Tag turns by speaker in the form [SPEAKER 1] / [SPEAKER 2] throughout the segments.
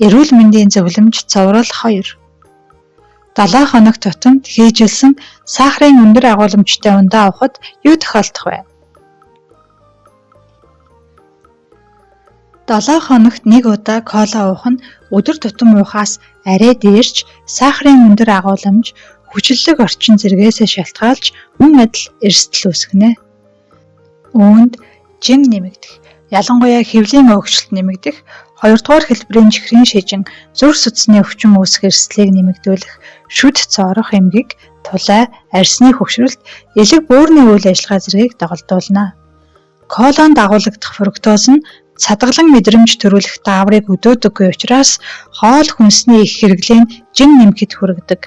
[SPEAKER 1] Эрүүл мэндийн зөвлөмж цуврал 2. 7 хоног тутамд хийжүүлсэн сахарын өндөр агуулмжтай ундаа уухад юу тохиолдох вэ? 7 хоногт нэг удаа кола уух нь өдөр тутам уухаас арай дээрч сахарын өндөр агуулмж, хүчлэлэг орчин зэргээс шалтгаалж мөн адил эрсдэл үүсгэнэ. Үүнд жин нэмэгдэх, ялангуяа хэвлийн өөгчлөлт нэмэгдэх, хоёрдугаар хэлбэрийн чихрийн шижин, зүрх судасны өвчин үүсэх эрсдлийг нэмэгдүүлэх, шүд цоорох эмгэг, тулай, арьсны хөгшрөлт, элэг бөөрийн үйл ажиллагаа зэргийг доголдуулна. Колонд дагуулагдах фруктоз нь цадгалан мэдрэмж төрүүлэх дааврыг өдөөдөггүй учраас хоол хүнсний их хэрэглээ нь жин нэмэхэд хүргэдэг.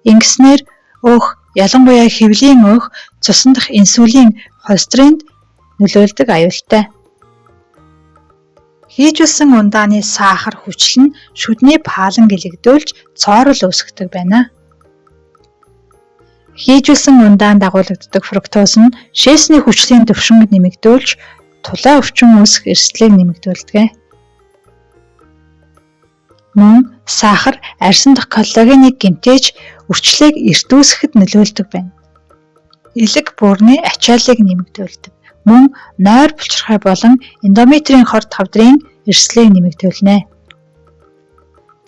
[SPEAKER 1] Ингэснээр өөх, ялангуяа хэвлийн өөх, цусан дахь инсулин, холестеринд нөлөөлдөг аюултай. Хийжүүлсэн ундааны сахар хүчил нь шүдний паалан гэлэгдүүлж цоорол үүсгэдэг байна. Хийжүүлсэн ундаанд дагуулагддаг фруктоз нь шээсний хүчлийн түвшинг нэмэгдүүлж тулай өвчин үүсэх эрсдлийг нэмэгдүүлдэг. Мөн сахар арьсан дахь коллагеныг гэмтээж үрчлээг эрт үүсгэхэд нөлөөлдөг байна. Элэг бөөрийн ачааллыг нэмэгдүүлдэг. Мөн нойр булчирхай болон эндометрийн хор тавдрын эрсдлийг нэмэгдүүлнэ.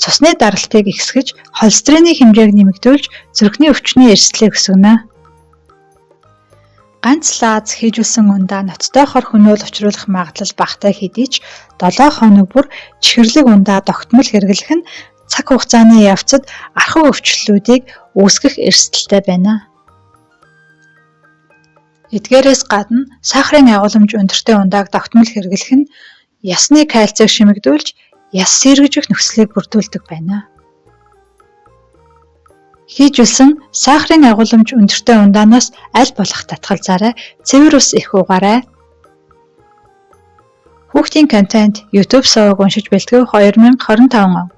[SPEAKER 1] Цусны даралтыг ихэсгэж, холестерины хэмжээг нэмэгдүүлж, зүрхний өвчний эрсдлийг өсгөнө. Ганц лааз хийжүүлсэн ундаа ноцтой хор хөнөөл учруулах магадлал багатай хэдий ч 7 хоног бүр чихэрлэг ундаа тогтмол хэрэглэх нь цаг хугацааны явцад архаг өвчлөлүүдийг үүсгэх эрсдэлтэй байна. Эдгээрээс гадна сахарын агуулмж өндөртэй ундааг тогтмол хэрэглэх нь ясны кальцийг шимэгдүүлж, яс сэргэж нөхцөлийг бүрдүүлдэг байна. Хийжүүлсэн сахарын агуулмж өндөртэй ундаанаас аль болох татгалзаарай, цэвэр ус их уугаарай. Хүүхдийн контент YouTube суваг уншиж бэлтгэв 2025 он.